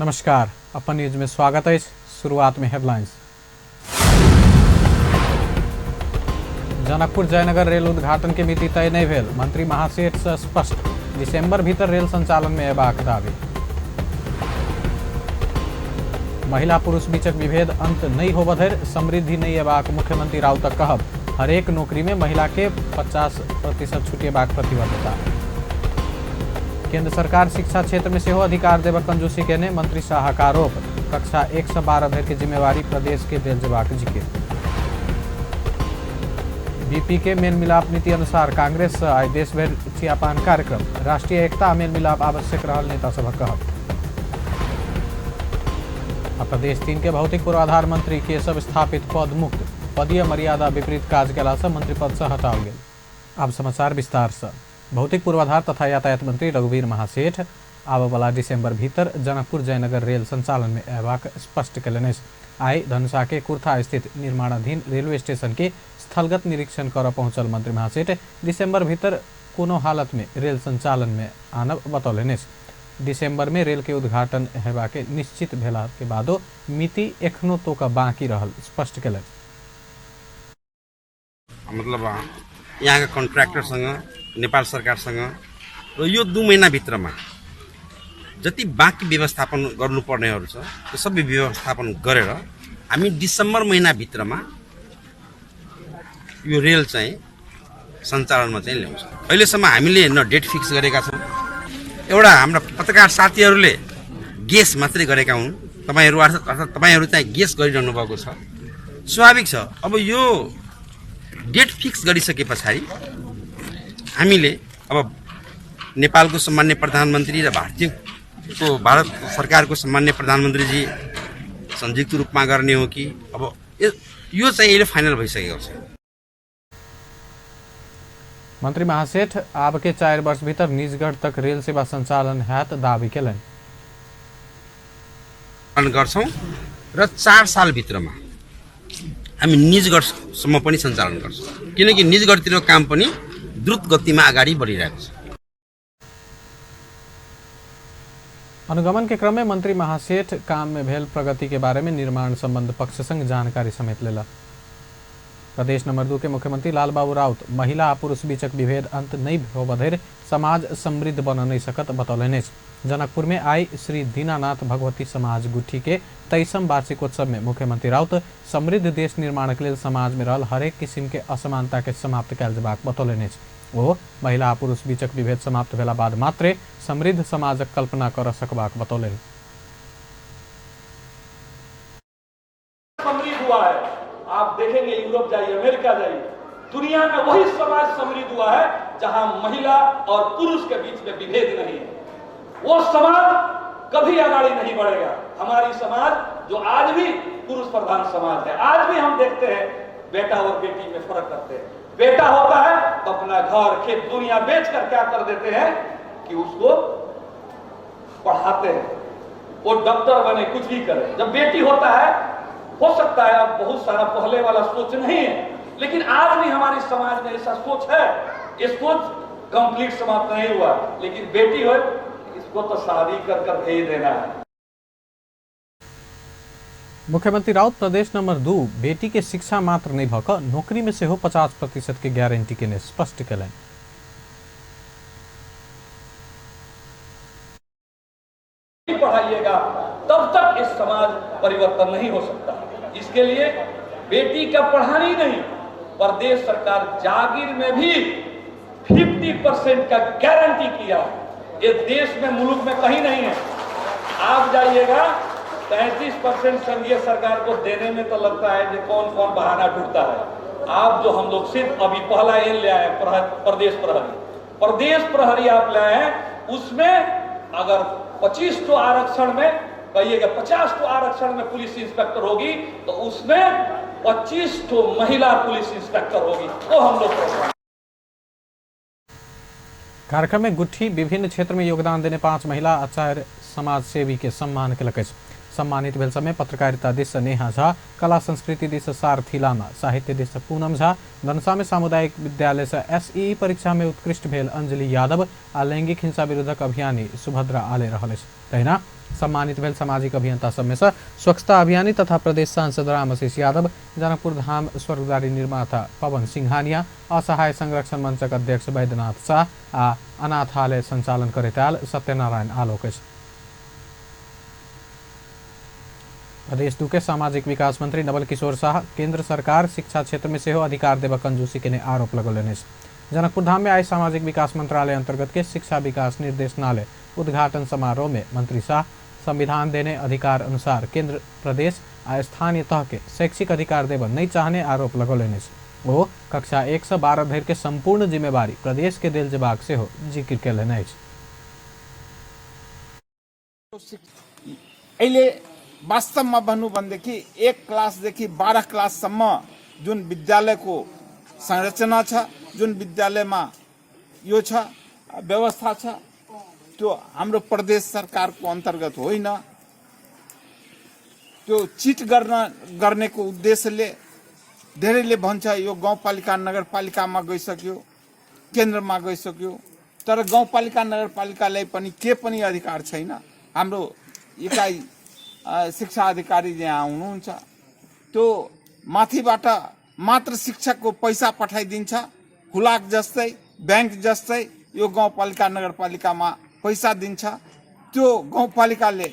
नमस्कार, upon news में स्वागत है। शुरुआत में हेडलाइंस। जनकपुर जयनगर रेल उद्घाटन के मिति तय नहीं भेल, मंत्री महासेठ से स्पष्ट। दिसंबर भीतर रेल संचालन में अयबाक दावी। महिला पुरुष बीचक विभेद अंत नहीं होबा धरि समृद्धि नहीं अयबाक मुख्यमंत्री राउतक कहब। हरेक नौकरी में महिला के 50% छुटेबाक प्रतिबद्धता। केंद्र सरकार शिक्षा क्षेत्र में सेहो अधिकार देबक कंजूसी केने, मंत्री शाह का आरोप। कक्षा 1 से 12 धरि के जिम्मेवारी प्रदेश के देल जेबाक जिक्र। बीपी के मेल मिलाप नीति अनुसार कांग्रेस से आइ देश भर छियापान कार्यक्रम। राष्ट्रीय एकता मेल मिलाप आवश्यक रहल, नेता सभक कहब। प्रदेश 3 के भौतिक पूर्वाधार मंत्री के सब स्थापित पद मुक्त, पदीय मर्यादा विपरीत काज केला से मंत्री पद से हटाओल गेल। अब समाचार विस्तार से। भौतिक पूर्वाधार तथा यातायात मंत्री रघुवीर महासेठ आबय वाला दिसंबर भीतर जनकपुर जयनगर रेल संचालन में अयबाक स्पष्ट कयलनि। आइ धनुषा के कुर्था स्थित निर्माणाधीन रेलवे स्टेशन के स्थलगत निरीक्षण कर पहुंचल मंत्री महासेठ दिसंबर भीतर कोनो हालत में रेल संचालन में आनब बतौलनि। दिसंबर में रेल के उद्घाटन हेबाक निश्चित भेला के बादो मिति एखनो तोक बाँकी रहल स्पष्ट कयलनि। मतलब यहाँ का कन्ट्र्याक्टरसँग नेपाल सरकारसँग र यो 2 महिनाभित्रमा जति बाँकी व्यवस्थापन गर्नुपर्नेहरू छ त्यो सबै व्यवस्थापन गरेर हामी दिसम्बर महिनाभित्रमा यो रेल चाहिँ सञ्चालनमा चाहिँ ल्याउँछौँ। अहिलेसम्म हामीले न डेट फिक्स गरेका छौँ। एउटा हाम्रा पत्रकार साथीहरूले गेस मात्रै गरेका हुन्। तपाईँहरू अर्थात् तपाईँहरू चाहिँ गेस गरिरहनु भएको छ। स्वाभाविक छ। अब यो डेट फिक्स गरिसके पछाडि हामीले अब नेपालको सम्मान्य प्रधानमन्त्री र भारत सरकारको सम्मान्य प्रधानमन्त्रीजी संयुक्त रूपमा गर्ने हो कि अब यो चाहिँ अहिले फाइनल भइसकेको छ। मंत्री महासेठ आब के 4 वर्ष भीतर निजगढ़ तक रेल सेवा संचालन हैत दावी केलनि। गर्छौं र 4 साल भित्रमा हामी निजगढसम्म पनि सञ्चालन गर्छौं, किनकि निजगढतिरको काम पनि द्रुत गतिमा अगाडि बढिरहेको छ। अनुगमन के क्रम में मंत्री महासेठ काम में भेल प्रगति के बारे में निर्माण संबंध पक्ष संग जानकारी समेत लेला। प्रदेश नंबर 2 के मुख्यमंत्री लालबाबू राउत महिला आ पुरुष बीचक विभेद अंत नहीं होबा धरि समाज समृद्ध बन नहीं सकत बतौलनि। जनकपुर में आई श्री दीनानाथ भगवती समाज गुठी के 23वां वार्षिकोत्सव में मुख्यमंत्री राउत समृद्ध देश निर्माण के लिए समाज में रहल हरेक किस्म के असमानता के समाप्त कयल जेबाक बतौलनि। वो महिला आ पुरुष बीचक विभेद समाप्त भेला बाद मात्रे समृद्ध समाजक कल्पना कर सकबाक बतौलनि। आप देखेंगे यूरोप जाइए, अमेरिका जाइए, दुनिया में वही समाज समृद्ध हुआ है जहां महिला और पुरुष के बीच में विभेद नहीं है। वो समाज कभी आगे नहीं बढ़ेगा। हमारी समाज जो आज भी पुरुष प्रधान समाज है, आज भी हम देखते हैं बेटा और बेटी में फर्क करते हैं। बेटा होता है तो अपना घर खेत दुनिया बेच कर क्या कर देते हैं कि उसको पढ़ाते हैं, वो डॉक्टर बने, कुछ भी करे। जब बेटी होता है, हो सकता है अब बहुत सारा पहले वाला सोच नहीं है, लेकिन आज भी हमारे समाज में ऐसा सोच है। ये सोच कंप्लीट समाप्त नहीं हुआ, लेकिन बेटी हो इसको तो शादी कर कर भेज देना है। मुख्यमंत्री राउत प्रदेश नंबर 2 बेटी के शिक्षा मात्र नहीं भक नौकरी में से हो 50% के गारंटी के ने स्पष्ट कयलनि। पढ़ाइएगा तब तक इस समाज परिवर्तन नहीं हो सकता। इसके लिए बेटी का पढ़ानी नहीं, प्रदेश सरकार जागीर में भी 50% का गारंटी किया। ये देश में मुल्क में कहीं नहीं है। आप जाइएगा 33% संघीय सरकार को देने में तो लगता है कि कौन कौन बहाना ढूंढता है। आप जो हम लोग सिर्फ अभी पहला एन ले आए प्रदेश प्रहरी आप ले आए, उसमें अगर 25 तो आरक्षण में कहिएगा 50 तो आरक्षण में पुलिस इंस्पेक्टर होगी, तो उसमें 25 तो महिला पुलिस इंस्पेक्टर होगी। वो हम लोग कार्यक्रम में गुठी विभिन्न क्षेत्र में योगदान देने 5 महिला आचार्य समाज सेवी के सम्मान केलक। सम्मानित भेल समय पत्रकारिता दिश नेहा झा, कला संस्कृति दिश सारथी लामा, साहित्य दिश पूनम झा, धनुषा में सामुदायिक विद्यालय से एसईई परीक्षा में उत्कृष्ट भेल अंजलि यादव आ लैंगिक हिंसा विरोधक अभियानी सुभद्रा आले रहल। तहिना सम्मानित भेल सामाजिक अभियंता सब में से स्वच्छता अभियानी तथा प्रदेश सांसद रामशेष यादव, जनकपुर धाम स्वर्गद्वारी निर्माता पवन सिंघानिया, असहाय संरक्षण मंचक अध्यक्ष वैद्यनाथ शाह आ अनाथालय संचालन करैताल सत्यनारायण आलोक। प्रदेश 2 के सामाजिक विकास मंत्री नवल किशोर शाह केंद्र सरकार शिक्षा क्षेत्र में सेहो अधिकार देव कंजूसी के आरोप लगौलनि। जनकपुर धाम में आई सामाजिक विकास मंत्रालय अंतर्गत के शिक्षा विकास निर्देशनालय उद्घाटन समारोह में मंत्री शाह संविधान देने अधिकार अनुसार केंद्र प्रदेश आ स्थानीय तह के शैक्षिक अधिकार देव नहीं चाहने आरोप लगौलनि। वो कक्षा 1 से 12 धरि के संपूर्ण जिम्मेवारी प्रदेश के देल जेबाक सेहो जिक्र केलनि। वास्तवमा भन्नुभन्देखि 1 क्लासदेखि 12 क्लाससम्म जुन विद्यालयको संरचना छ, जुन विद्यालयमा यो छ व्यवस्था छ, त्यो हाम्रो प्रदेश सरकारको अन्तर्गत होइन। त्यो चिट गर्नेको उद्देश्यले धेरैले भन्छ यो गाउँपालिका नगरपालिकामा गइसक्यो, केन्द्रमा गइसक्यो, तर गाउँपालिका नगरपालिकालाई पनि के पनि अधिकार छैन। हाम्रो इकाइ शिक्षा अधिकारी यहाँ हुनुहुन्छ, त्यो माथिबाट मात्र शिक्षकको पैसा पठाइदिन्छ, खुलाक जस्तै बैंक जस्तै यो गाउँपालिका नगरपालिकामा पैसा दिन्छ। त्यो गाउँपालिकाले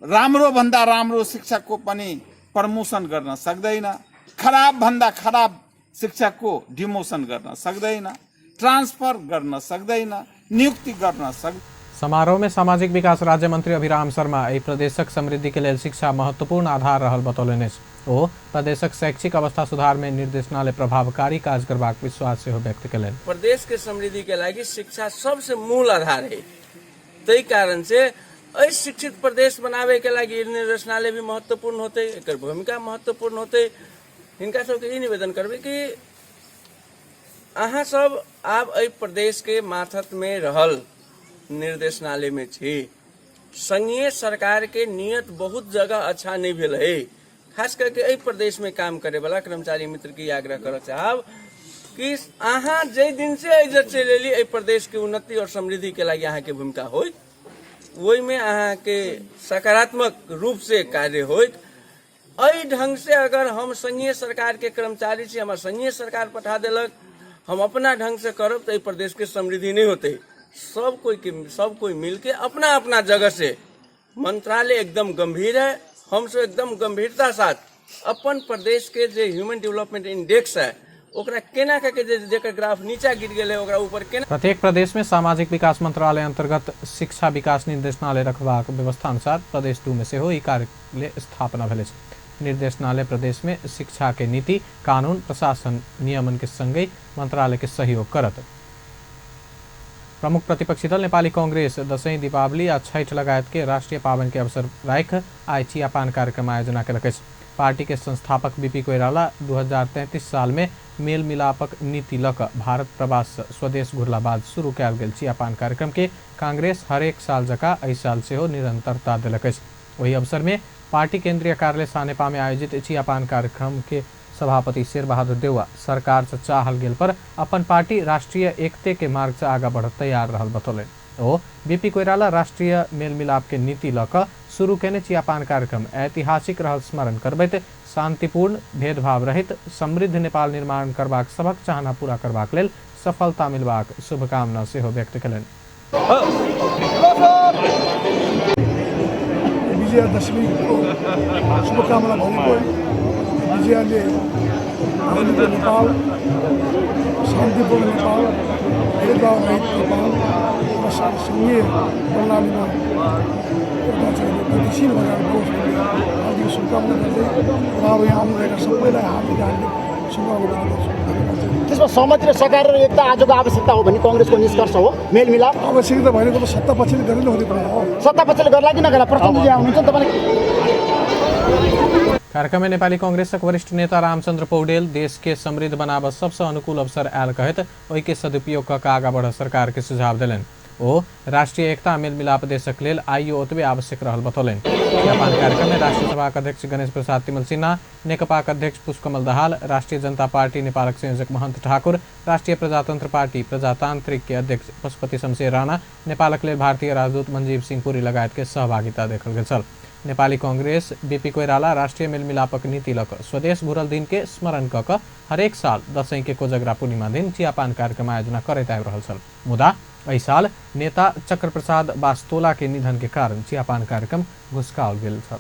राम्रो भन्दा राम्रो शिक्षकको पनि प्रमोसन गर्न सक्दैन, खराब भन्दा खराब शिक्षकको डिमोसन गर्न सक्दैन, ट्रान्सफर गर्न सक्दैन, नियुक्ति गर्न सक्दैन। समारोह में सामाजिक विकास राज्य मंत्री अभिराम शर्मा एहि प्रदेशक समृद्धि के लेल शिक्षा महत्वपूर्ण आधार रहल बतौलनि। ओ प्रदेशक शैक्षिक अवस्था सुधार में निर्देशनालय प्रभावकारी काज करबाक विश्वास सेहो व्यक्त केलनि। प्रदेश के समृद्धि के लागि शिक्षा सबसे मूल आधार है। तै कारण से एहि शिक्षित प्रदेश बनावे के लागि निर्देशनालय भी महत्वपूर्ण होते, एकर भूमिका महत्वपूर्ण होते। हिनका सबके ई निवेदन करबे कि अहाँ सब आब एहि प्रदेश के माथत में रहल निर्देशनालय में छी। संघीय सरकार के नियत बहुत जगह अच्छा नहीं भेल है। खास करके एहि प्रदेश में काम करे वाला कर्मचारी मित्र की आग्रह कर चाहब कि अहाँ जे दिन से इज्जत से लेली एहि प्रदेश के उन्नति और समृद्धि के लागि अहाँ के भूमिका होइत, वही में अहाँ के सकारात्मक रूप से कार्य होइत। एहि ढंग से अगर हम संघीय सरकार के कर्मचारी छी, हमार संघीय सरकार पठा देलक, हम अपना ढंग से करब तो एहि प्रदेश के समृद्धि नहीं होते। सब कोई मिलके अपना अपना जगह से मंत्रालय एकदम गंभीर है। हम सब एकदम गंभीरता साथ अपन प्रदेश के जो ह्यूमन डेवलपमेंट इंडेक्स है ओकरा केना के जेकर ग्राफ नीचा गिर गेल है ओकरा ऊपर केना। प्रत्येक प्रदेश में सामाजिक विकास मंत्रालय अंतर्गत शिक्षा विकास निर्देशनालय रखबाक व्यवस्था अनुसार प्रदेश 2 में सेहो ई कार्यालय स्थापना भेल अछि। निर्देशनालय प्रदेश में शिक्षा के नीति, कानून, प्रशासन, नियमन के संगे मंत्रालय के सहयोग करत। प्रमुख प्रतिपक्षी दल नेपाली कांग्रेस दशैं, दीपावली आ छठ लगायत के राष्ट्रीय पावन के अवसर राख आई चियापान कार्यक्रम आयोजना केलक। पार्टी के संस्थापक बीपी कोइराला 2033 साल में मेल मिलापक नीति लक भारत प्रवास स्वदेश घुरला बाद शुरू कयल गेल चियापान कार्यक्रम के कांग्रेस हरेक साल जकाँ एहि साल सेहो निरंतरता देलक। वही अवसर में पार्टी केंद्रीय कार्यालय सानेपा में आयोजित चियापान कार्यक्रम के सभापति शेर बहादुर देउवा सरकार से चाहल गेल पर अपन पार्टी राष्ट्रीय एकते के मार्ग से आगा बढ़ तैयार रहल बतौले। ओ बीपी कोइराला राष्ट्रीय मेल मिलाप के नीति लक शुरू केने चियापान कार्यक्रम ऐतिहासिक रहल स्मरण करबैत शांतिपूर्ण, भेदभाव रहित, समृद्ध नेपाल निर्माण करबाक सबक चाहना पूरा करबाक लेल सफलता मिलबाक शुभकामना सेहो व्यक्त केलनि। विजयादशमीको शुभकामना भनेको विजयले हामीले नेपाल, शान्तिपूर्ण नेपाल, भेदभाव रहित नेपाल र संघीय प्रणालीमा एउटा चाहिँ गतिशील भएर जाओस् भन्ने हार्दिक शुभकामना गर्दै अब यहाँ आउनुभएका सबैलाई हार्दिक शुभकामना गर्दछु। त्यसमा सहमति र सकार र एकता आजको आवश्यकता हो भन्ने कांग्रेसको निष्कर्ष हो। मेलमिलाप आवश्यकता भनेको त सत्ता पक्षले गरेर हुने कुरा हो। सत्ता पक्षले गर्ला कि नगर्ला प्रचण्डजी आउनुहुन्छ तपाईले। कार्यक्रम में नेपाली कांग्रेसक वरिष्ठ नेता रामचंद्र पौडेल देश के समृद्ध बनाब सबसे अनुकूल अवसर आयल कहत ओहि के सदुपयोग क आगा बढ़ सरकार के सुझाव दिलन। ओ राष्ट्रीय एकता मेलमिलाप देशक लेल आइयो ओतबे आवश्यक रहल बतौलनि। चियापान कार्यक्रम में राष्ट्रीय सभाका अध्यक्ष गणेश प्रसाद तिमल सिन्हा, नेकपाका अध्यक्ष पुष्पकमल दाहाल, राष्ट्रिय जनता पार्टी नेपालक संयोजक महन्त ठाकुर, राष्ट्रिय प्रजातन्त्र पार्टी प्रजातान्त्रिक के अध्यक्ष पशुपति शमशेर राणा, नेपालक लेल भारतीय राजदूत मनजीव सिंह पुरी लगायत के सहभागिता देखल गेल छल। नेपाली कांग्रेस बीपी कोइराला राष्ट्रीय मेलमिलापक नीति लक स्वदेश घुरल दिन के स्मरण कऽ हरेक साल दशैं के कोजगरा पूर्णिमा दिन चियापान कार्यक्रम आयोजना करैत आबि रहल छल। मुदा एहि साल नेता चक्र प्रसाद बास्तोला के निधन के कारण चियापान कार्यक्रम घुसकाओल गेल छल।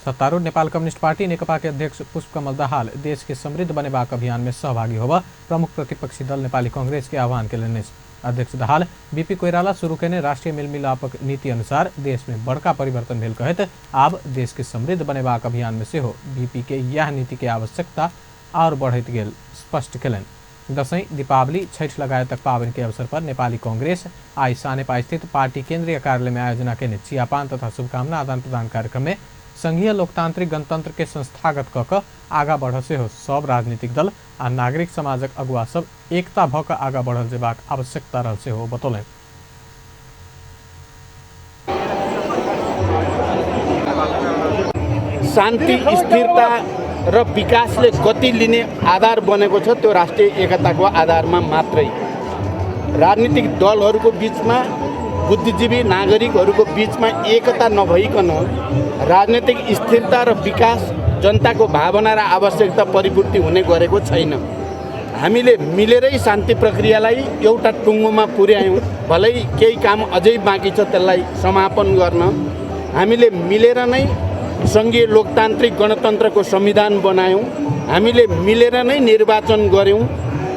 सत्तारूढ़ नेपाल कम्युनिस्ट पार्टी नेकपा के अध्यक्ष पुष्पकमल दाहाल देश के समृद्ध बनेबाक अभियान में सहभागी होबा प्रमुख प्रतिपक्षी दल नेपाली कांग्रेस के आह्वान केलनि। अध्यक्ष दाहाल बीपी कोइराला शुरू केने राष्ट्रीय मेलमिलापक नीति अनुसार देश में बड़का परिवर्तन भेल कहैत आब देश के समृद्ध बनेबाक अभियान में सेहो बीपी के यह नीति के आवश्यकता और बढ़ैत गेल स्पष्ट केलनि। दशैं, दीपावली, छठ लगायतक पावनि के अवसर पर नेपाली कांग्रेस आई सानेपा स्थित पार्टी केंद्रीय कार्यालय में आयोजना केने चियापान तथा शुभकामना आदान प्रदान कार्यक्रम में संघीय लोकतांत्रिक गणतंत्र के संस्थागत कऽ आगा बढ़ सेहो सब राजनीतिक दल आ नागरिक समाजक अगुवा सब एकता भऽ कऽ आगा बढ़ल जेबाक आवश्यकता रहल सेहो बतौलनि। शान्ति, स्थिरता र विकासले गति लिने आधार बनेको छ त्यो राष्ट्रिय एकताको आधारमा मात्रै। राजनीतिक दलहरूको बिचमा, बुद्धिजीवी नागरिकहरूको बिचमा एकता नभइकन राजनीतिक स्थिरता र विकास, जनताको भावना र आवश्यकता परिपूर्ति हुने गरेको छैन। हामीले मिलेरै शान्ति प्रक्रियालाई एउटा टुङ्गोमा पुर्यायौँ। भलै केही काम अझै बाँकी छ त्यसलाई समापन गर्न। हामीले मिलेर नै सङ्घीय लोकतान्त्रिक गणतन्त्रको संविधान बनायौँ। हामीले मिलेर नै निर्वाचन गऱ्यौँ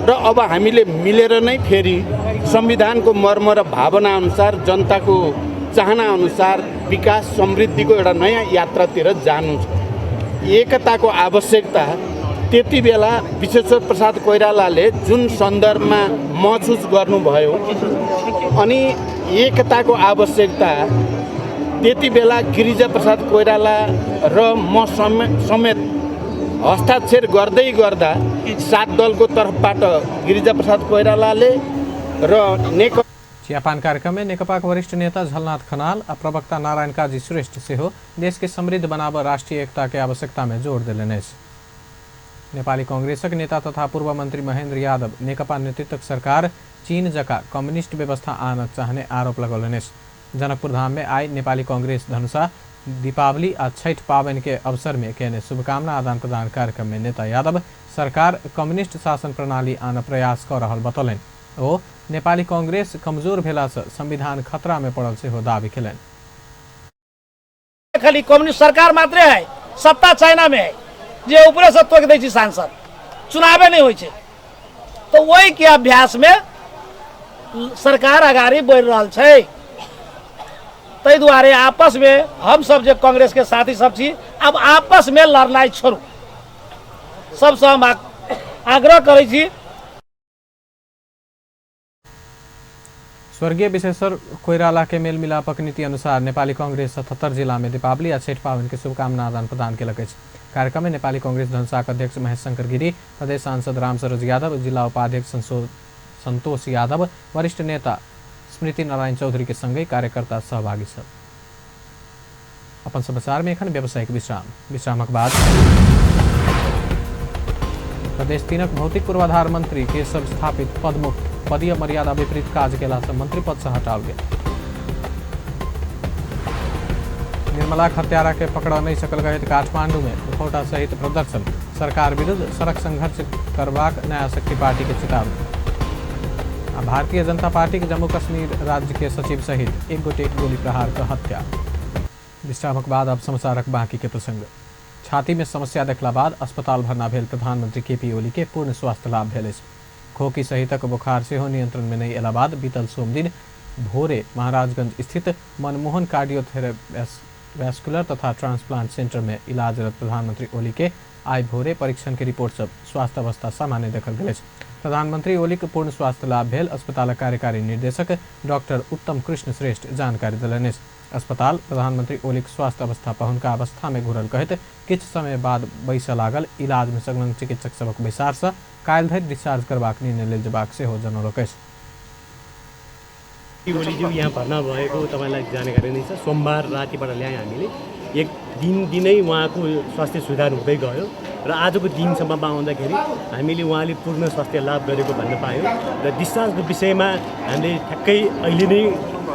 र अब हामीले मिलेर नै फेरि संविधानको मर्म र भावना अनुसार, जनताको चाहना अनुसार विकास समृद्धिको एउटा नयाँ यात्रातिर जानु छ। एकताको आवश्यकता त्यति बेला विश्वेश्वर प्रसाद कोइरालाले जुन सन्दर्भमा महसुस गर्नुभयो, अनि एकताको आवश्यकता त्यति बेला गिरिजा प्रसाद कोइराला र म समेत हस्ताक्षर गर्दै गर्दा 7 दलको तर्फबाट गिरिजा प्रसाद कोइरालाले र चियापान कार्यक्रम में नेकपा के वरिष्ठ नेता झलनाथ खनाल और प्रवक्ता नारायण काजी श्रेष्ठ सेहो देश के समृद्ध बनाब राष्ट्रीय एकता के आवश्यकता में जोर देलनि। नेपाली कांग्रेसक नेता तथा पूर्व मंत्री महेन्द्र यादव नेकपा नेतृत्वक सरकार चीन जका कम्युनिस्ट व्यवस्था आन चाहने आरोप लगौलनि। जनकपुर धाम में आई नेपाली कांग्रेस धनुषा दीपावली और छठ पावनि के अवसर में केने शुभकामना आदान प्रदान कार्यक्रम में नेता यादव सरकार कम्युनिस्ट शासन प्रणाली आन प्रयास कर रहल बतौलनि। ओ नेपाली कांग्रेस कमजोर भेला से संविधान खतरा में पड़ल से हो दावी केलनि। खाली कम्युनिस्ट सरकार मात्रै है, सत्ता चाइना में है, जे ऊपर से तोक दै छी सांसद, चुनावे नहीं होय छै। तो वही के अभ्यास में सरकार अगाडि बढ़ रहल छै। तै दुआरे आपस में हम सब जे कांग्रेस के साथी सब छी, अब आपस में लड़नाई छोड़ू। सबसे हम आग्रह करै छी। स्वर्गीय विश्वेश्वर कोइराला के मेल मिलापक नीति अनुसार नेपाली कांग्रेस 77 जिला में दीपावली आ छठ पावनि के शुभकामना आदान प्रदान केलक अछि। कार्यक्रम में नेपाली कांग्रेस धनुषाक अध्यक्ष महेश शंकर गिरी, प्रदेश सांसद राम सरोज यादव, जिला उपाध्यक्ष संतोष यादव, वरिष्ठ नेता स्मृति नारायण चौधरी के संगे कार्यकर्ता सहभागी छल। अपन समाचार में एखन व्यावसायिक विश्रामक बाद प्रदेश 3क भौतिक पूर्वाधार मंत्री के सब स्थापित पदमुक्त पदीय मर्यादा विपरीत काज केला से मंत्री पद से हटाओल गेल। निर्मला हत्यारा के पकड़ नहीं सकल गए काठमांडू में मुखौटा सहित प्रदर्शन, सरकार विरुद्ध सड़क संघर्ष करबाक नया शक्ति पार्टी के चेतावनी। भारतीय जनता पार्टी के जम्मू कश्मीर राज्य के सचिव सहित एक गोटे गोली प्रहार का हत्या। विश्रामक बाद अब समाचारक बाकी के प्रसंग। छाती में समस्या देखला बाद अस्पताल भर्ना भेल प्रधानमंत्री केपी ओली के पूर्ण स्वास्थ्य लाभ भेल। खोकी सहितक बुखार से नियंत्रण में नहीं अयला बाद बीतल सोम दिन भोरे महाराजगंज स्थित मनमोहन कार्डियोथेरेवैस्कुलर तथा ट्रांसप्लांट सेंटर में इलाजरत प्रधानमंत्री ओली के आई भोरे परीक्षण के रिपोर्ट सब स्वास्थ्य अवस्था सामान्य देखल गेल। प्रधानमंत्री ओली के पूर्ण स्वास्थ्य लाभ भेल अस्पताल कार्यकारी निर्देशक डॉक्टर उत्तम कृष्ण श्रेष्ठ जानकारी दिलनि। अस्पताल प्रधानमंत्री ओली के स्वास्थ्य अवस्था पहुनका अवस्था में घुरल कहत किछ समय बाद बैस लागल इलाज में संलग्न चिकित्सक सबक बैसार से काल्हि धरि डिस्चार्ज करबाक निर्णय लेल जेबाक सेहो जनौलक अछि। ओलीज्यू यहाँ भर्ना भएको तपाईँलाई जानकारी नै छ। सोमबार रातिबाट ल्याएँ हामीले। एक दिनै उहाँको स्वास्थ्य सुधार हुँदै गयो र आजको दिनसम्ममा आउँदाखेरि हामीले उहाँले पूर्ण स्वास्थ्य लाभ गरेको भन्न पायौँ र डिस्चार्जको विषयमा हामीले ठ्याक्कै अहिले नै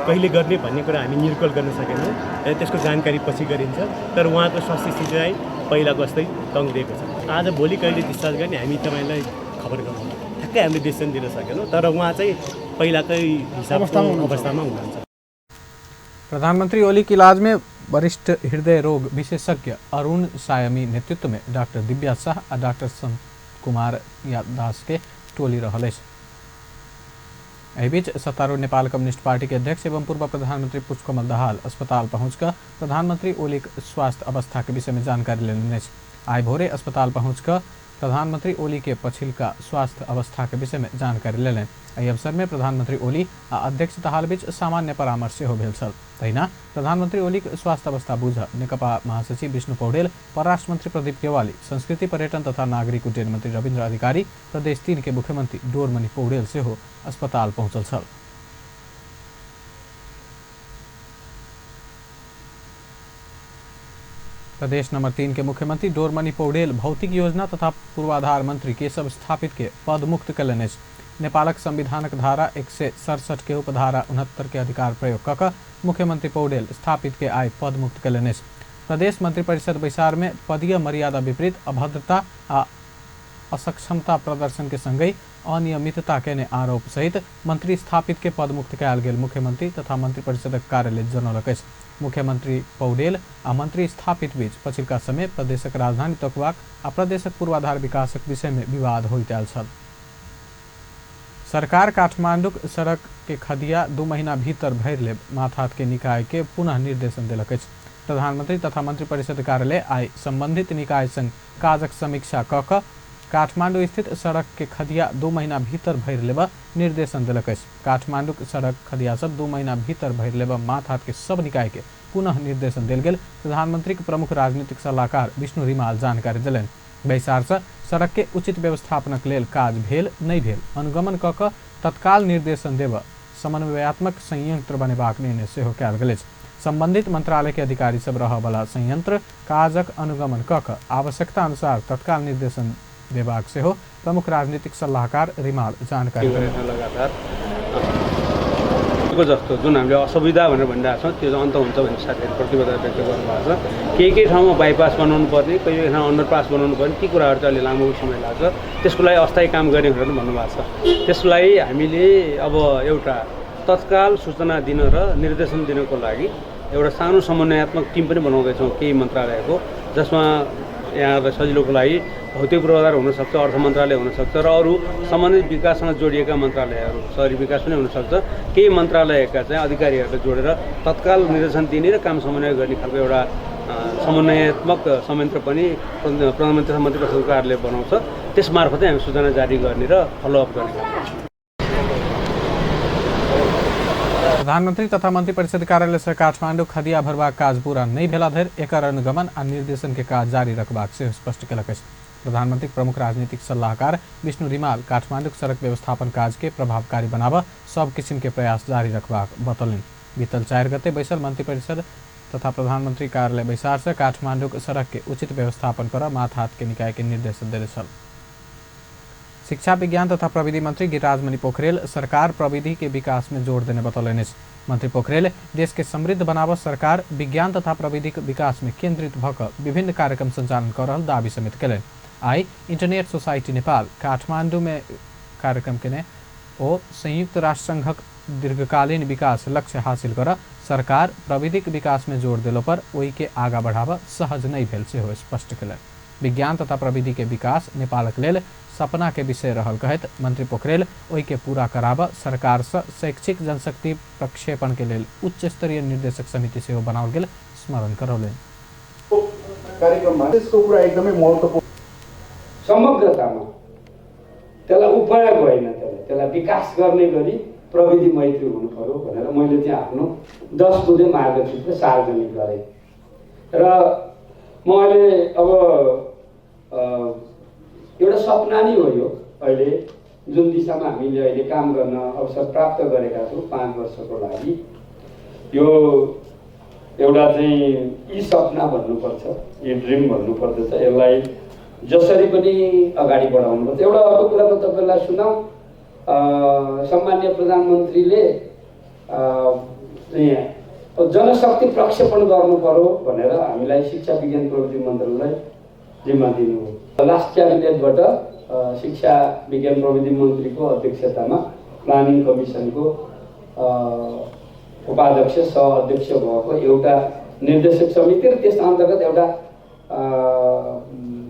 कहिले गर्ने भन्ने कुरा हामी निर्कल गर्न सकेनौँ र त्यसको जानकारी पछि गरिन्छ। तर उहाँको स्वास्थ्य स्थिति चाहिँ पहिलाको जस्तै तङ्ग्रिएको छ। आज भोलि कहिले डिस्चार्ज गर्ने हामी तपाईँलाई खबर गरौँ। ठ्याक्कै हामीले डिसिसन दिन सकेनौँ तर उहाँ चाहिँ पहिलाकै अवस्थामा हुनुहुन्छ। प्रधानमंत्री ओली की इलाज में वरिष्ठ हृदय रोग विशेषज्ञ अरुण सायमी नेतृत्व में डॉक्टर दिव्या शाह और डॉक्टर संत कुमार दास के टोली रहल अछि। एहि बीच सत्तारूढ़ नेपाल कम्युनिस्ट पार्टी के अध्यक्ष एवं पूर्व प्रधानमंत्री पुष्पकमल दाहाल अस्पताल पहुंचकर प्रधानमंत्री ओली स्वास्थ्य अवस्था के विषय में जानकारी लेने अछि। आइ भोरे अस्पताल पहुंचकर प्रधानमंत्री ओली के पछिलका स्वास्थ्य अवस्था के विषय में जानकारी लेलनि। एहि अवसर में प्रधानमंत्री ओली आ अध्यक्ष दाहाल बीच सामान्य परामर्श सेहो भेल छल। तहिना प्रधानमंत्री ओली स्वास्थ्य अवस्था बुझ नेकपा महासचिव विष्णु पौडेल, परराष्ट्र मंत्री प्रदीप गेवाली, संस्कृति पर्यटन तथा नागरिक उड्डयन मंत्री रविन्द्र अधिकारी, प्रदेश 3 के मुख्यमंत्री डोरमणि पौडेल सेहो अस्पताल पहुंचल छल। प्रदेश नंबर 3 के मुख्यमंत्री डोरमणि पौडेल भौतिक योजना तथा पूर्वाधार मंत्री केशव स्थापित के पद मुक्त कयलनि अछि। नेपालक संविधानक धारा 167 के उपधारा 69 के अधिकार प्रयोग कऽ मुख्यमंत्री पौडेल स्थापित के आइ पद मुक्त कयलनि अछि। प्रदेश मंत्रिपरिषद बैसार में पदीय मर्यादा विपरीत अभद्रता आ असक्षमता प्रदर्शन के संगहि अनियमितता केने आरोप सहित मंत्री स्थापित के पद मुक्त कयल गेल मुख्यमंत्री तथा मंत्रिपरिषदक कार्यालय जनौलक अछि। मुख्यमंत्री पौडेल आ मंत्री स्थापित बीच पछिलका समय प्रदेशक राजधानी तकवाक आ प्रदेशक पूर्वाधार विकासक विषय में विवाद होइत आयल छल। सरकार काठमांडूक सड़क के खदिया 2 महीना भीतर भरि लेब माथात के निकाय के पुनः निर्देशन देलक अछि। प्रधानमंत्री तथा मंत्रिपरिषद कार्यालय आइ संबंधित निकाय संग काजक समीक्षा कऽ काठमांडू स्थित सड़क के खदिया 2 महीना भीतर भरि लेब निर्देशन देलक अछि। काठमांडूक सड़क खदिया सब 2 महीना भीतर भरि लेब माथात के सब निकाय के पुनः निर्देशन देल गेल प्रधानमंत्री के प्रमुख राजनीतिक सलाहकार विष्णु रिमाल जानकारी देलनि। बैसार से सड़क के उचित व्यवस्थापनक लेल काज भेल नहि भेल अनुगमन कऽ तत्काल निर्देशन देब समन्वयात्मक संयंत्र बनेबाक निर्णय सेहो कयल गेल अछि। संबंधित मंत्रालय के अधिकारी सब रहबला संयंत्र काजक अनुगमन कऽ आवश्यकता अनुसार तत्काल निर्देशन देबाक सेहो प्रमुख राजनीतिक सल्लाहकार रिमाल जानकारी को जस्तो जुन हामीले असुविधा भनेर भनिरहेको छौँ त्यो अन्त हुन्छ भन्ने साथीहरू प्रतिबद्धता व्यक्त गर्नुभएको छ। केही ठाउँमा बाइपास बनाउनु पर्ने, कहिले ठाउँमा अन्डरपास बनाउनु पर्ने, ती कुराहरू चाहिँ अलि लामो समय लाग्छ। त्यसको लागि अस्थायी काम गर्ने भनेर भन्नुभएको छ। त्यसलाई हामीले अब एउटा तत्काल सूचना दिन र निर्देशन दिनको लागि एउटा सानो समन्वयात्मक टिम पनि बनाउँदैछौँ केही मन्त्रालयको, जसमा यहाँलाई सजिलोको लागि भौतिक पूर्वाधार हुनसक्छ, अर्थ मन्त्रालय हुनसक्छ र अरू सम्बन्धित विकाससँग जोडिएका मन्त्रालयहरू, शहरी विकास पनि हुनसक्छ। केही मन्त्रालयका चाहिँ अधिकारीहरूलाई जोडेर तत्काल निर्देशन दिने र काम समन्वय गर्ने खालको एउटा समन्वयात्मक संयन्त्र पनि प्रधानमन्त्री मन्त्रिपरिषदको कार्यालय बनाउँछ। त्यसमार्फतै हामी सूचना जारी गर्ने र फलोअप गर्ने। प्रधानमंत्री तथा मंत्रिपरिषद कार्यालय से काठमांडू खदिया भरबाक काज पूरा नहीं भेला धरि एकर अनुगमन आ निर्देशन के काज जारी रखबाक से स्पष्ट केलक अछि। प्रधानमंत्री प्रमुख राजनीतिक सलाहकार विष्णु रिमाल काठमांडू सड़क व्यवस्थापन काज के प्रभावकारी बनाबऽ सब किसिम के प्रयास जारी रखबाक बतौलनि। बीतल 4 गते बैसल मंत्रिपरिषद तथा प्रधानमंत्री कार्यालय बैसार से काठमांडू सड़क के उचित व्यवस्थापन कर माथात के निकाय के निर्देशन देले छल। शिक्षा विज्ञान तथा प्रविधि मंत्री गिरिराज पोखरेल सरकार प्रविधि के विकास में जोर देने बतौलनि। मंत्री पोखरेल देश के समृद्ध बनाबऽ सरकार विज्ञान तथा प्रविधि विकास में केंद्रित भऽ विभिन्न कार्यक्रम संचालन कर रहल दावी समेत कयलनि। I internet society Nepal Kathmandu में कार्यक्रम केने ओ संयुक्त राष्ट्र संघक दीर्घकालीन विकास लक्ष्य हासिल कर सरकार प्रविधिक विकास में जोर देलो पर ओई के आगा बढ़ाबऽ सहज नहीं भेल सेहो स्पष्ट कयलनि। विज्ञान तथा प्रविधि के विकास नेपालक लेल सपना के विषय रहल कहत मंत्री पोखरेल ओई के पूरा कराबऽ सरकार से शैक्षिक जनशक्ति प्रक्षेपण के लेल उच्च स्तरीय निर्देशक समिति सेहो बनाओल गेल स्मरण करौलनि। कार्यक्रममा त्यसको कुरा एकदमै महत्त्वपूर्ण समग्रतामा त्यसलाई उपयोग होइन, त्यसलाई विकास गर्ने गरी प्रविधि मैत्री हुनु पर्यो भनेर मैले चाहिँ आफ्नो 10 बुँदे मार्गचित्र सार्वजनिक गरेँ र म अहिले अब एउटा सपना नै हो यो। अहिले जुन दिशामा हामीले अहिले काम गर्न अवसर प्राप्त गरेका छौँ 5 वर्षको लागि, यो एउटा चाहिँ यी सपना भन्नुपर्छ, यी ड्रिम भन्नुपर्दछ, यसलाई जसरी पनि अगाडि बढाउनुपर्छ। एउटा अर्को कुरा म तपाईँलाई सुनाउँ, सम्माननीय प्रधानमन्त्रीले जनशक्ति प्रक्षेपण गर्नु पर्यो भनेर हामीलाई शिक्षा विज्ञान प्रविधि मन्त्रालयलाई जिम्मा दिनुभयो। लास्ट क्याबिनेटबाट शिक्षा विज्ञान प्रविधि मन्त्रीको अध्यक्षतामा प्लानिङ कमिसनको उपाध्यक्ष सह अध्यक्ष भएको एउटा निर्देशक समिति र त्यस अन्तर्गत एउटा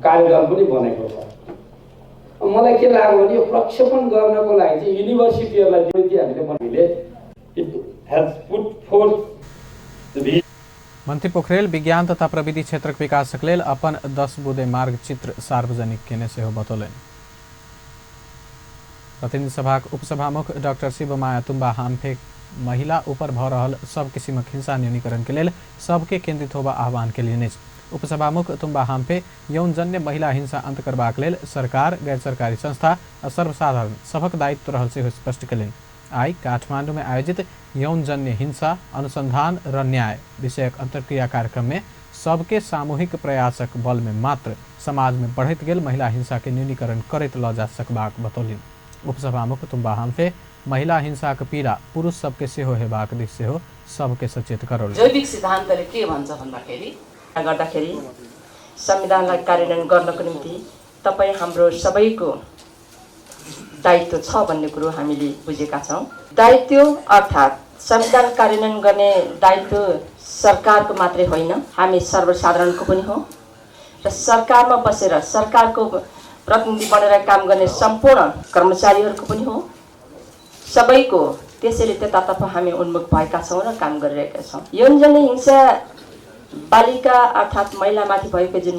कार्यदल पनि बनेको छ। मलाई के लाग्यो भने यो प्रक्षेपण गर्नको लागि चाहिँ युनिभर्सिटीहरूलाई हामीले मंत्री पोखरेल विज्ञान तथा प्रविधि क्षेत्रक विकासक लेल अपन 10 बुँदे मार्ग चित्र सार्वजनिक केने सेहो बतौलनि। प्रतिनिधि सभाक उपसभामुख डॉक्टर शिवमाया तुम्बा हाम्फे महिला ऊपर भ रहल सब किसिमक हिंसा न्यूनीकरण के लेल सबके केंद्रित होबा आह्वान केलनि। उपसभामुख तुम्बा हाम्फे यौनजन्य महिला हिंसा अंत करबाक लेल सरकार, गैर सरकारी संस्था और सर्वसाधारण सबक दायित्व रहल सेहो स्पष्ट केलनि। आई काठमांडू में आयोजित यौनजन्य हिंसा अनुसंधान र न्याय विषयक अंतर्क्रिया कार्यक्रम में सबके सामूहिक प्रयासक बल में मात्र समाज में बढ़त गेल महिला हिंसा के न्यूनीकरण करैत ल जा सकबाक बतौलनि। उपसभामुख तुम्बा हाम्फे महिला हिंसा का पीड़ा पुरुष सबके सेहो हेबाक दिस सेहो सबके सचेत करौल। जैविक सिद्धान्तले के भन्छ भन्दाखेरि गर्दाखेरि संविधानलाई कार्यान्वयन गर्नको निम्ति तपाई हाम्रो सबैको दायित्व छ भन्ने कुरो हामीले बुझेका छौं। दायित्व अर्थात् संविधान कार्यान्वयन गर्ने दायित्व सरकारको मात्रै होइन, हामी सर्वसाधारणको पनि हो र सरकारमा बसेर सरकारको प्रतिनिधि बनेर काम गर्ने सम्पूर्ण कर्मचारीहरूको पनि हो, सबैको। त्यसैले त्यतातर्फ हामी उन्मुख भएका छौं र काम गरिरहेका छौं। यौनजन्य हिंसा बालिका अर्थात् महिलामाथि भएको जुन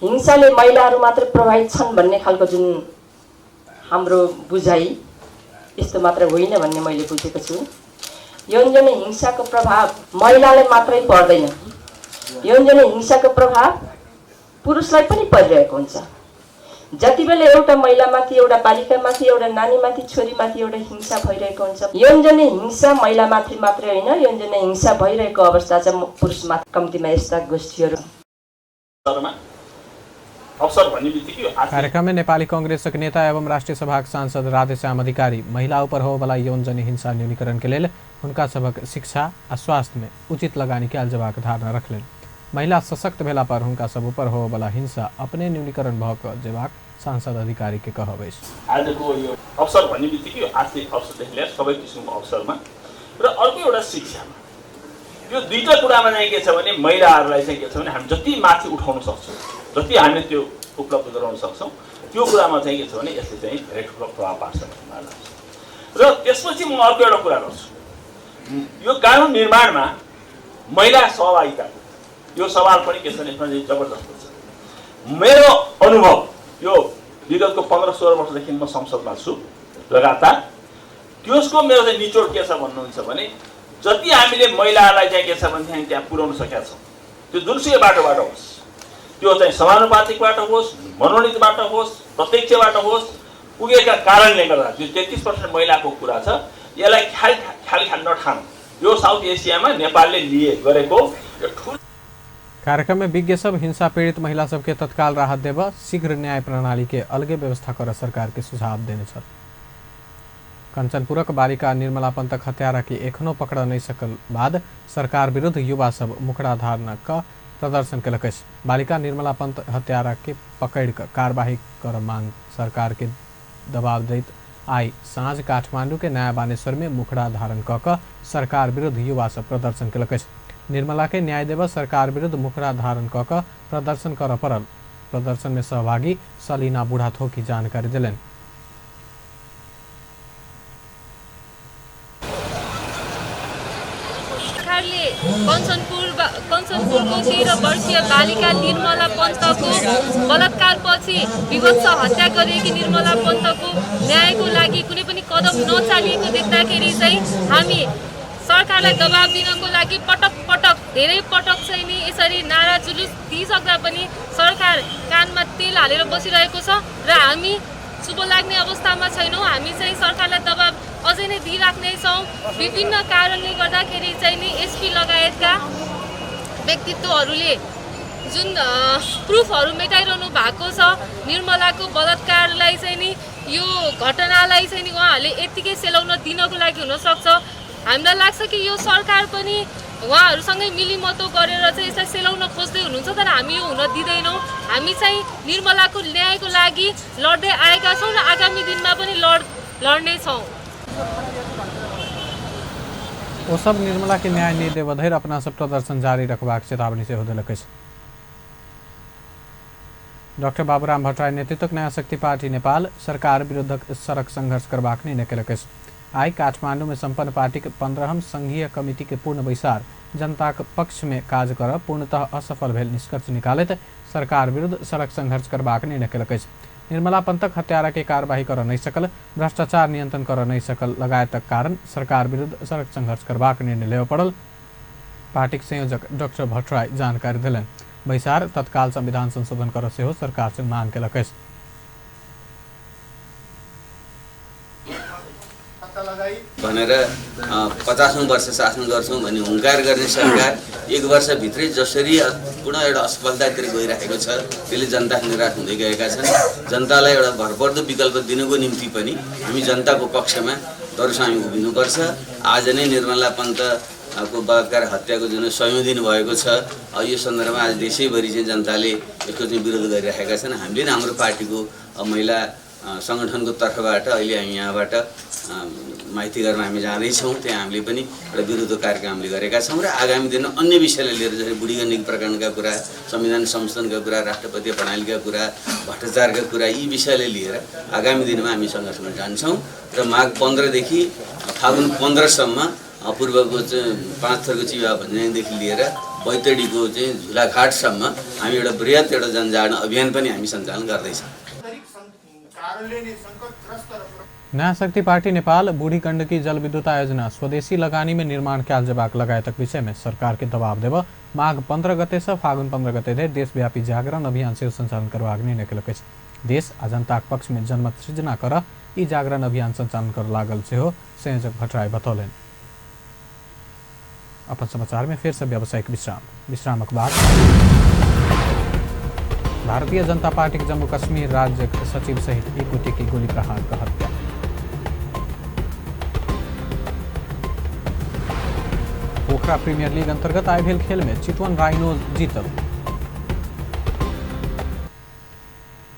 हिंसाले महिलाहरू मात्र प्रभावित छन् भन्ने खालको जुन हाम्रो बुझाइ, यस्तो मात्र होइन भन्ने मैले बुझेको छु। यौनजन्य हिंसाको प्रभाव महिलाले मात्रै पर्दैन, यौनजन्य हिंसाको प्रभाव पुरुषलाई पनि परिरहेको हुन्छ। जति बेला एउटा महिलामाथि, एउटा बालिकामाथि, एउटा नानीमाथि, छोरीमाथि एउटा हिंसा भइरहेको हुन्छ, यौनजन्य हिंसा महिलामाथि मात्रै होइन, यौनजन्य हिंसा भइरहेको अवस्था चाहिँ पुरुषमाथि। कम्तीमा यस्ता गोष्ठीहरू कार्यक्रम में नेपाली कांग्रेस नेता एवं राष्ट्रीय सभा सांसद राधेश्याम अधिकारी महिला ऊपर हो वाला यौनजन्य हिंसा न्यूनीकरण के लिए उनका सबक शिक्षा आ स्वास्थ्य में उचित लगानी कैल जबाक धारणा रखलें। महिला सशक्त भेला पर उनका सब ऊपर हो वाला हिंसा अपने न्यूनीकरण भ जेबाक सांसद अधिकारी के कहबे। आज को यो अवसर भन्ने बित्तिकै यो आर्थिक अवसरदेखि लिएर सबै किसिमको अवसरमा र अर्को एउटा शिक्षामा यो दुईटा कुरामा चाहिँ के छ भने महिलाहरूलाई चाहिँ के छ भने हामी जति माथि उठाउन सक्छौँ, जति हामीले त्यो उपलब्ध गराउन सक्छौँ, त्यो कुरामा चाहिँ के छ भने यसले चाहिँ धेरै ठुलो प्रभाव पार्छ भन्ने लाग्छ। र त्यसपछि म अर्को एउटा कुरा गर्छु, यो कानुन निर्माणमा महिला सहभागिताको यो सवाल पनि के छ भने यसमा जबरजस्त छ। मेरो अनुभव यो विगतको 15-16 वर्षदेखि म संसदमा छु लगातार, त्यसको मेरो चाहिँ निचोड के छ भन्नुहुन्छ भने जति हामीले महिलाहरूलाई चाहिँ के छ भने त्यहाँ पुर्याउन सकेका छौँ, त्यो जुनसुकै बाटोबाट होस्, त्यो चाहिँ समानुपातिकबाट होस्, मनोनीतबाट होस्, प्रत्यक्षबाट होस्, पुगेका कारणले गर्दा जो 33% महिलाको कुरा छ, यसलाई खाली नठानु। यो साउथ एसियामा नेपालले गरेको यो ठुलो कार्यक्रम में विज्ञ सब हिंसा पीड़ित महिला सबके तत्काल राहत देव, शीघ्र न्याय प्रणाली के अलगे व्यवस्था कर सरकार के सुझाव देने छल। कंचनपुरक बालिका निर्मला पंथक हत्यारा की एखनो पकड़ नहीं सकल बाद सरकार विरुद्ध युवा सब मुखड़ा धारण का प्रदर्शन केलक। बालिका निर्मला पंथ हत्यारा के पकड़ कर कार्यवाही कर मांग सरकार के दबाव दैत आई साँझ काठमांडू के नया बानेश्वर में मुखड़ा धारण क सरकार विरुद्ध युवा सब प्रदर्शन केलक। निर्मला के न्याय देव सरकार विरुद्ध मुखड़ा धारण क प्रदर्शन कर पड़ल। प्रदर्शन में सहभागी सलीना बुढ़ाथोकी जानकारी दिलन। कञ्चनपुरको 13 वर्षीय बालिका निर्मला पन्तको बलात्कारपछि विभत्स हत्या गरिएकी निर्मला पन्तको न्यायको लागि कुनै पनि कदम नचालिएको देख्दाखेरि चाहिँ हामी सरकारलाई दबाब दिनको लागि धेरै पटक चाहिँ नि यसरी नारा जुलुस दिइसक्दा पनि सरकार कानमा तेल हालेर बसिरहेको छ र हामी शुभ लाग्ने अवस्थामा छैनौँ। हामी चाहिँ सरकारलाई दबाब अझै नै दिइराख्ने छौँ। विभिन्न कारणले गर्दाखेरि चाहिँ नि एसपी लगायतका व्यक्तित्वहरूले जुन प्रुफहरू मेटाइरहनु भएको छ, निर्मलाको बलात्कारलाई चाहिँ नि यो घटनालाई चाहिँ नि उहाँहरूले यत्तिकै सेलाउन दिनको लागि हुनसक्छ। हामीलाई लाग्छ कि यो सरकार पनि उहाँहरूसँगै मिलिमतो गरेर चाहिँ यसलाई सेलाउन खोज्दै हुनुहुन्छ, तर हामी यो हुन दिँदैनौँ। हामी चाहिँ निर्मलाको न्यायको लागि लड्दै आएका छौँ र आगामी दिनमा पनि लड्नेछौँ। ओ सब निर्मला के न्याय नहीं देव धैर अपना सब प्रदर्शन जारी रखबाक चेतावनी से होदेलक अछि। डॉक्टर बाबूराम भट्टराई नेतृत्वक नया शक्ति पार्टी नेपाल सरकार विरुद्ध सड़क संघर्ष करबाक निर्णय केलक अछि। आई काठमांडू में संपन्न पार्टी के 15हम संघीय कमिटी के पूर्ण बैसार जनता के पक्ष में काज कर पूर्णतः असफल भेल निष्कर्ष निकालैत सरकार विरुद्ध सड़क संघर्ष करबाक निर्णय केलक अछि। निर्मला पंथक हत्यारा के कार्यवाही कर नहीं सकल, भ्रष्टाचार नियंत्रण कर नहीं सकल लगायतक कारण सरकार विरुद्ध सड़क संघर्ष करबाक निर्णय लेव पड़ल। पार्टी संयोजक डॉक्टर भट्टराई जानकारी दिलन। बैसार तत्काल संविधान संशोधन कर सेहो सरकार से मांग केलक अछि। भनेर 50औं वर्ष शासन गर्छौं भन्ने हुंकार गर्ने सरकार 1 वर्षभित्रै जसरी पुनः एउटा असफलतातिर गइरहेको छ, त्यसले जनता निराश हुँदै गएका छन्। जनतालाई एउटा भरपर्दो विकल्प दिनको निम्ति पनि हामी जनताको पक्षमा दरसामी उभिनुपर्छ। आज नै निर्मला पन्तको बलात्कार हत्याको जुन 100औं दिन भएको छ, यो सन्दर्भमा आज देशैभरि चाहिँ जनताले यसको चाहिँ विरोध गरिरहेका छन्। हामीले नै हाम्रो पार्टीको महिला संगठनको तर्फबाट अहिले हामी यहाँबाट माइतीघरमा हामी जाँदैछौँ, त्यहाँ हामीले पनि एउटा विरोध कार्यक्रम हामीले गरेका छौँ र आगामी दिनमा अन्य विषयलाई लिएर जस्तै बुढी गण्डकी प्रकरणका कुरा, संविधान संशोधनका कुरा, राष्ट्रपति प्रणालीका कुरा, भ्रष्टाचारका कुरा, यी विषयलाई लिएर आगामी दिनमा हामी सङ्घर्षमा जान्छौँ र माघ 15 देखि फागुन 15 सम्म पूर्वको चाहिँ 5 थरको चिवा भन्ज्याङदेखि लिएर बैतडीको चाहिँ झुलाघाटसम्म हामी एउटा बृहत एउटा जनजागरण अभियान पनि हामी सञ्चालन गर्दैछौँ। नया शक्ति पार्टी नेपाल बूढ़ी गण्डकी जल विद्युत आयोजना स्वदेशी लगानी में निर्माण कैल जबाक लगायतक विषय में सरकार के दबाव देव माघ 15 गते से फागुन 15 गते धरि देशव्यापी जागरण अभियान से संचालन करबाक निर्णय केलक अछि। देश आ जनताक पक्ष में जनमत सृजना कर ई जागरण अभियान संचालन कर लागल सेहो संयोजक भट्टराई बतौलन। अपन समाचार में फिर से व्यावसायिक विश्रामक बाद भारतीय जनता पार्टी के जम्मू कश्मीर राज्य सचिव सहित एक गुटी की गोली प्रहार का हत्या। पोखरा प्रीमियर लीग अंतर्गत आईपीएल खेल में चितवन राइनोज जीतल।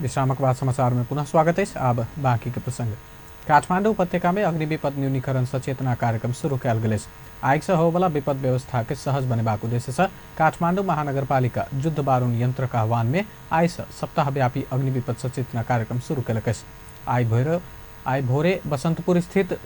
विश्रामक बाद समाचार में पुनः स्वागत है। अब बाकी के प्रसंग। काठमाडौँ उपत्यका में अग्नि विपद न्यूनीकरण सचेतना कार्यक्रम शुरू कयल गेल अछि। आगि से होबला विपद व्यवस्था के सहज बनेबाक उद्देश्य से काठमाडौँ महानगरपालिका युद्ध बारूण यंत्रक आह्वान में आई से सप्ताहव्यापी अग्नि विपद सचेतना कार्यक्रम शुरू कयलक अछि। आई भोरे बसंतपुर स्थित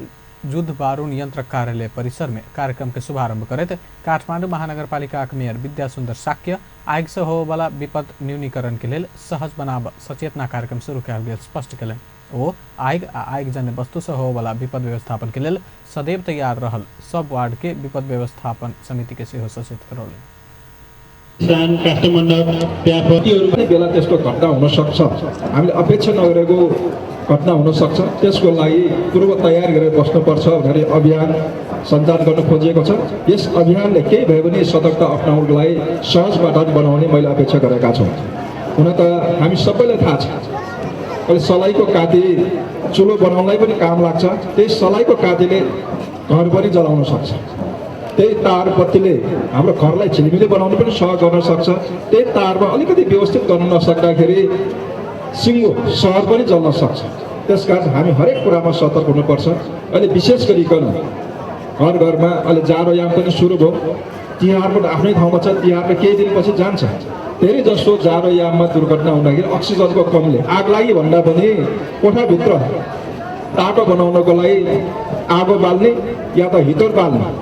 युद्ध बारूण यंत्र कार्यालय परिसर में कार्यक्रम के शुभारंभ करते काठमाडौँ महानगरपालिका मेयर विद्या सुंदर साक्य आगि से होबला विपद न्यूनीकरण के लिए सहज बनाब सचेतना कार्यक्रम शुरू कयल गेल स्पष्ट कयलनि। ओ आगिजन्य वस्तु से होबला विपद व्यवस्थापन के लिए सदैव तैयार रहल सब वार्ड के विपद व्यवस्थापन समिति के सेहो सचेत करौले। बेला त्यसको घटना हुन सक्छ, हामीले अपेक्षा नगरेको घटना हुन सक्छ, त्यसको लागि पूर्व तयार गरेर बस्नुपर्छ भन्ने अभियान सञ्चालन गर्न खोजिएको छ। यस अभियानले केही भए पनि सतर्कता अपनाउनको लागि सहज वातावरण बनाउने मैले अपेक्षा गरेका छौँ। हुन त हामी सबैलाई थाहा छ, अहिले सलाइको काती चुलो बनाउनलाई पनि काम लाग्छ, त्यही सलाइको कातीले घर पनि जलाउन सक्छ, त्यही तार बत्तीले हाम्रो घरलाई झिलिमिली बनाउनु पनि सहज गर्न सक्छ, त्यही तारमा अलिकति व्यवस्थित गर्न नसक्दाखेरि सिङ्गो सहर पनि जल्न सक्छ। त्यसकारण हामी हरेक कुरामा सतर्क हुनुपर्छ। अहिले विशेष गरिकन घर घरमा अहिले जाडोयाम पनि सुरु भयो, तिहार पनि आफ्नै ठाउँमा छ, तिहारमा केही दिनपछि जान्छ। धेरै जसो जाडोयाममा दुर्घटना हुँदाखेरि अक्सिजनको कमले आग लागि भन्दा पनि कोठाभित्र तातो बनाउनको लागि आगो बाल्ने या त हिटर बाल्ने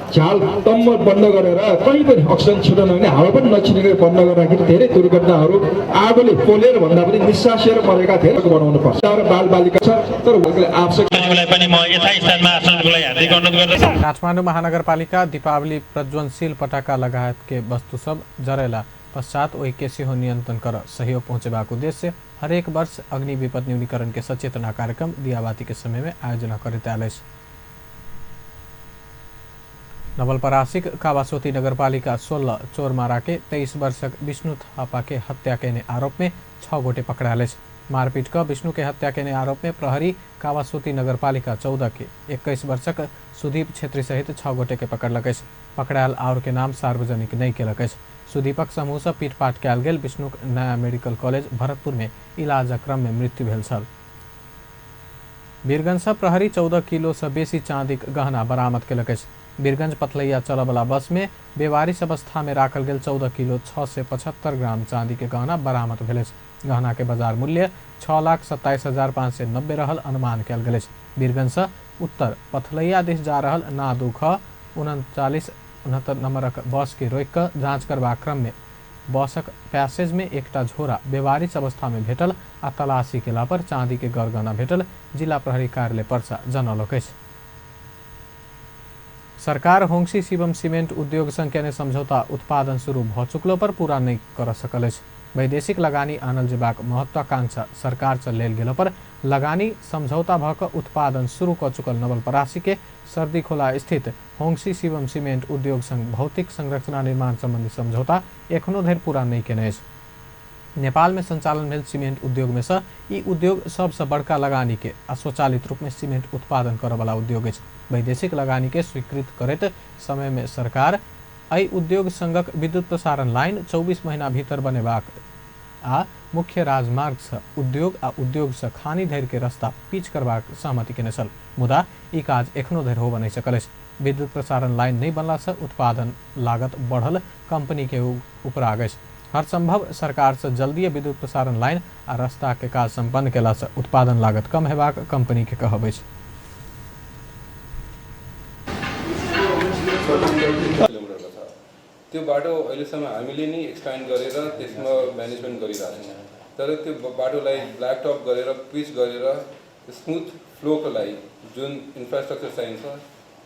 झाल टम्म बन्द गरेर कहीँ पनि अक्सिजन छिर्न नहुने, हावा पनि नछिर्ने बन्द गर्दाखेरि धेरै दुर्घटनाहरू आगोले पोलेर भन्दा पनि निस्सासिएर मरेका धेरै बनाउनु पर्छ। बालबालिका छ तर आवश्यक। काठमाडौँ महानगरपालिका दीपावली प्रज्वलनशील पटाखा लगायत के वस्तु सब जरेला पश्चात ओहि के सेहो नियंत्रण कर सहयोग पहुँचेबाक उद्देश्य हरेक वर्ष अग्नि विपद न्यूनीकरण के सचेतना कार्यक्रम दियाबाती के समय में आयोजना करैत आयल अछि। नवलपरासीक कावासोती नगरपालिका 16 चोरमारा के 23 वर्षक विष्णु थापा के हत्या केने आरोप में 6 गोटे पकड़ायल अछि। मारपीट का विष्णु के हत्या केने आरोप में प्रहरी कावासोती नगरपालिका 14 के 21 वर्षक सुदीप छेत्री सहित 6 गोटे के पकड़लक अछि। पकड़ायल और के नाम सार्वजनिक नहीं केलक अछि। सुदीपक समूह से पीटपाट कयल गेल विष्णुक नया मेडिकल कॉलेज भरतपुर में इलाजक क्रम में मृत्यु भेल छल। वीरगंज से प्रहरी 14 किलो से बेसी चांदीक गहना बरामद केलक अछि। वीरगंज पथलैया चलवला बस में बेवारिश अवस्था में राखल गेल 14 किलो 675 ग्राम चांदी के गहना बरामद भेल अछि। गहना के बाजार मूल्य 6,27,590 रहल अनुमान कयल गेल अछि। वीरगंज से उत्तर पथलैया दिस जा रहल ना 2 ख 3969 नंबरक बस के रोकि कऽ जांच करबाक क्रम में बसक पैसेज में एकटा झोरा बेवारिश अवस्था में भेटल आ तलाशी केला पर चांदी के गरगहना भेटल जिला प्रहरी कार्यालय पर्सा जनौलक अछि। सरकार होंगसी शिवम सीमेंट उद्योग संग केने समझौता उत्पादन शुरू भ चुकलो पर पूरा नहीं कर सकल अछि। वैदेशिक लगानी आनल जेबाक महत्वाकांक्षा सरकार से लेल गेला पर लगानी समझौता भ कऽ उत्पादन शुरू क चुकल नवलपरासी के सर्दीखोला स्थित होंगसी शिवम सीमेंट उद्योग संग भौतिक संरचना निर्माण संबंधी समझौता एखनो धरि पूरा नहीं केने अछि। नेपाल में संचालन भेल सीमेंट उद्योग में से ई उद्योग सबसे बड़का लगानी के स्वचालित रूप में सीमेंट उत्पादन करय वाला उद्योग अछि। वैदेशिक लगानी के स्वीकृत करैत समय में सरकार एहि उद्योग संघक विद्युत प्रसारण लाइन 24 महीना भीतर बनेबाक आ मुख्य राजमार्ग से उद्योग आ उद्योग से खानी धरि के रास्ता पीच करबाक सहमति केने छल। मुदा ई काज एखनो धरि होबऽ नहीं सकल अछि। विद्युत प्रसारण लाइन नहीं बनला से उत्पादन लागत बढ़ल कंपनी के ऊपर आ गई। हर संभव सरकार से जल्दी विद्युत प्रसारण लाइन आ रास्ता के काज संपन्न केला से उत्पादन लागत कम हेबाक कंपनी के कहब अछि। त्यो बाटो अहिलेसम्म हामीले नै एक्सप्यान्ड गरेर त्यसमा म्यानेजमेन्ट गरिरहेको छौँ। तर त्यो बाटोलाई ब्ल्याक टप गरेर पिच गरेर स्मुथ फ्लोको लागि जुन इन्फ्रास्ट्रक्चर चाहिन्छ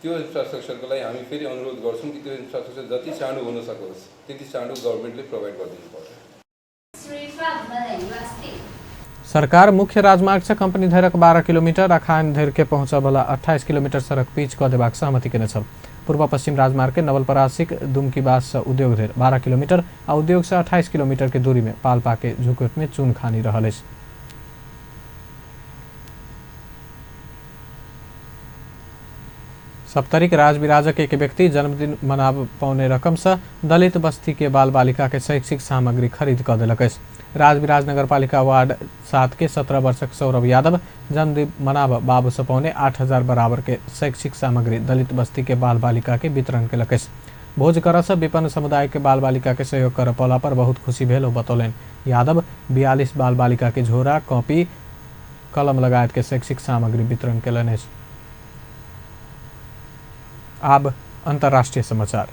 त्यो इन्फ्रास्ट्रक्चरको लागि हामी फेरि अनुरोध गर्छौँ कि त्यो इन्फ्रास्ट्रक्चर जति चाँडो हुन सकोस् त्यति चाँडो गभर्मेन्टले प्रोभाइड गरिदिनु पर्छ। सरकार मुख्य राजमार्ग से कंपनी धरक 12 किलोमीटर आ खान धर के पहुंचा वाला 28 किलोमीटर सड़क पिच क देबाक सहमति केने छल। पूर्व पश्चिम राजमार्ग के नवलपरासीक दुमकीबास से उद्योग धर 12 किलोमीटर आ उद्योग से 28 किलोमीटर के दूरी में पाल्पा के झुकोट में चून खानी रहल अछि। सप्तरिक राजविराजक एक व्यक्ति जन्मदिन मना पौने रकम से दलित बस्ती के बाल बालिका के शैक्षिक सामग्री खरीद कर दिलक अछि। राजविराज नगरपालिका वार्ड 7 के 17 वर्षक सौरभ यादव जन्मदिन मनाब बाबू से पौने 8,000 बराबर के शैक्षिक सामग्री दलित बस्ती के बाल बालिका के वितरण केलक अछि। भोज कर से विपन्न समुदाय के बाल बालिका के सहयोग कर पौला पर बहुत खुशी भेल बतौलन। यादव 42 बाल बालिका के झोरा कॉपी कलम लगायत के शैक्षिक सामग्री वितरण केलनि अछि। अब अंतर्राष्ट्रीय समाचार।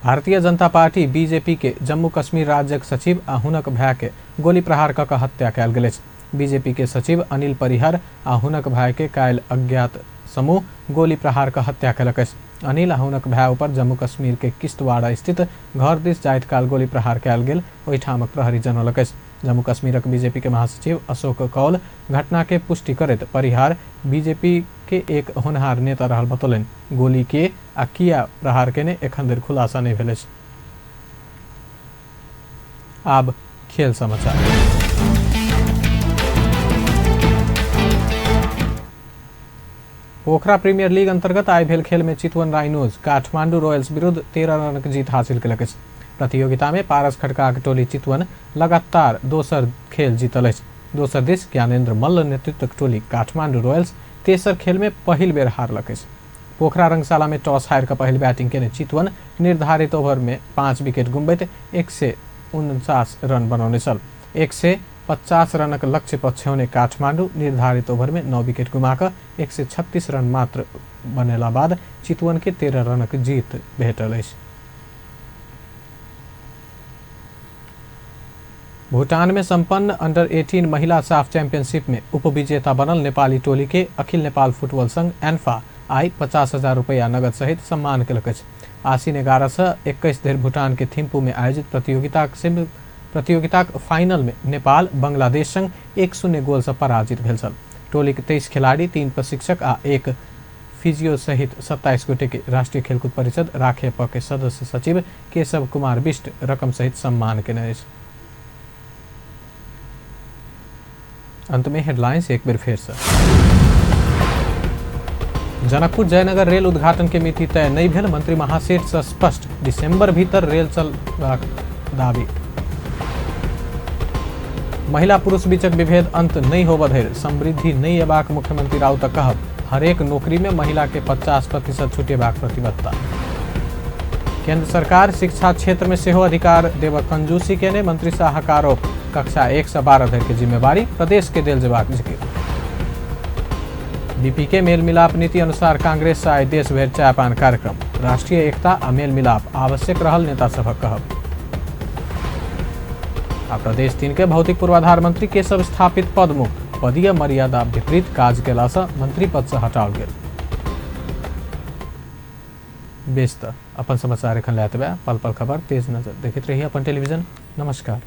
भारतीय जनता पार्टी बीजेपी के जम्मू कश्मीर राज्यक सचिव आ हुनक भाई के गोली प्रहार कऽ हत्या कयल गेल अछि। बीजेपी के सचिव अनिल परिहर आ हुनक भाई के काल्हि अज्ञात समूह गोली प्रहार कऽ हत्या कयलक अछि। अनिल आ हुनक भाई पर जम्मू कश्मीर के किश्तवाड़ा स्थित घर दिस जाइत काल गोली प्रहार कयल गेल ओहिठामक प्रहरी जनौलक अछि। जम्मू कश्मीरक बीजेपी के महासचिव अशोक कौल घटना के पुष्टि करैत परिहार बीजेपी के एक होनहार नेता रहल बतौलन। गोली के आ किया प्रहार केने एखन धरि खुलासा नहीं भेल अछि। आब खेल समाचार। पोखरा प्रीमियर लीग अंतर्गत आइ भेल खेल में चितवन राइनोज काठमांडू रॉयल्स विरुद्ध 13 रनक जीत हासिल केलक अछि। प्रतियोगिता में पारस खड़काक टोली चितवन लगातार दोसर खेल जीतल अछि। दोसर दिस ज्ञानेन्द्र मल्ल नेतृत्वक टोली काठमांडू रॉयल्स तेसर खेल में पहिल बेर हारलक अछि। पोखरा रंगशाला में टॉस हारि कऽ पहिल बैटिंग केने चितवन निर्धारित ओवर में 5 विकेट गुमबैत 149 रन बनौने छल। 150 रनक लक्ष्य पछ्याउने काठमांडू निर्धारित ओवर में 9 विकेट गुमाकऽ 136 रन मात्र बनेला बाद चितवन के 13 रनक जीत भेटल अछि। भूटान में संपन्न अंडर 18 महिला साफ चैंपियनशिप में उपविजेता बनल नेपाली टोली के अखिल नेपाल फुटबॉल संघ एन्फा आई 50,000 रुपया नगद सहित सम्मान कलक। आसिन 11 से 21 धरि भूटान के थिम्पू में आयोजित प्रतियोगिता फाइनल में नेपाल बांग्लादेश संग 1-0 गोल से पराजित भेल छल। टोली के 23 खिलाड़ी, 3 प्रशिक्षक आ 1 फिजियो सहित 27 गोटे के राष्ट्रीय खेलकूद परिषद राखेप के सदस्य सचिव केशव कुमार बिष्ट रकम सहित सम्मान केने। अंत में हेडलाइंस एक बार फिर से। जनकपुर जयनगर रेल उद्घाटन के मिति तय नहीं भेल, मंत्री महासेठ से स्पष्ट। दिसंबर भीतर रेल चलबाक दावी। महिला पुरुष बीचक विभेद अंत नहीं होब धरि समृद्धि नहीं अबाक मुख्यमंत्री राउत कहब। हरेक नौकरी में महिला के 50% छुटेबाक प्रतिबद्धता। केंद्र सरकार शिक्षा क्षेत्र में सेहो अधिकार देव कंजूसी केने, मंत्री शाहक आरोप। कक्षा 1 से 12 धरि के जिम्मेवारी प्रदेश के देल जेबाक जिक्र। बीपी के मेल मिलाप नीति अनुसार कांग्रेस से आय देश भर चायपान कार्यक्रम। राष्ट्रीय एकता आ मेल मिलाप आवश्यक रहल, नेता सभक कहब। प्रदेश 3 के भौतिक पूर्वाधार मंत्री केशव स्थापित पद मुक्त। पदीय मर्यादा विपरीत काज केला से मंत्री पद से हटाओल गेल। बेस्त अपन समाचार एखन लायत बा। पल पल खबर तेज नजर देखते रहिए अपन टेलीविजन। नमस्कार।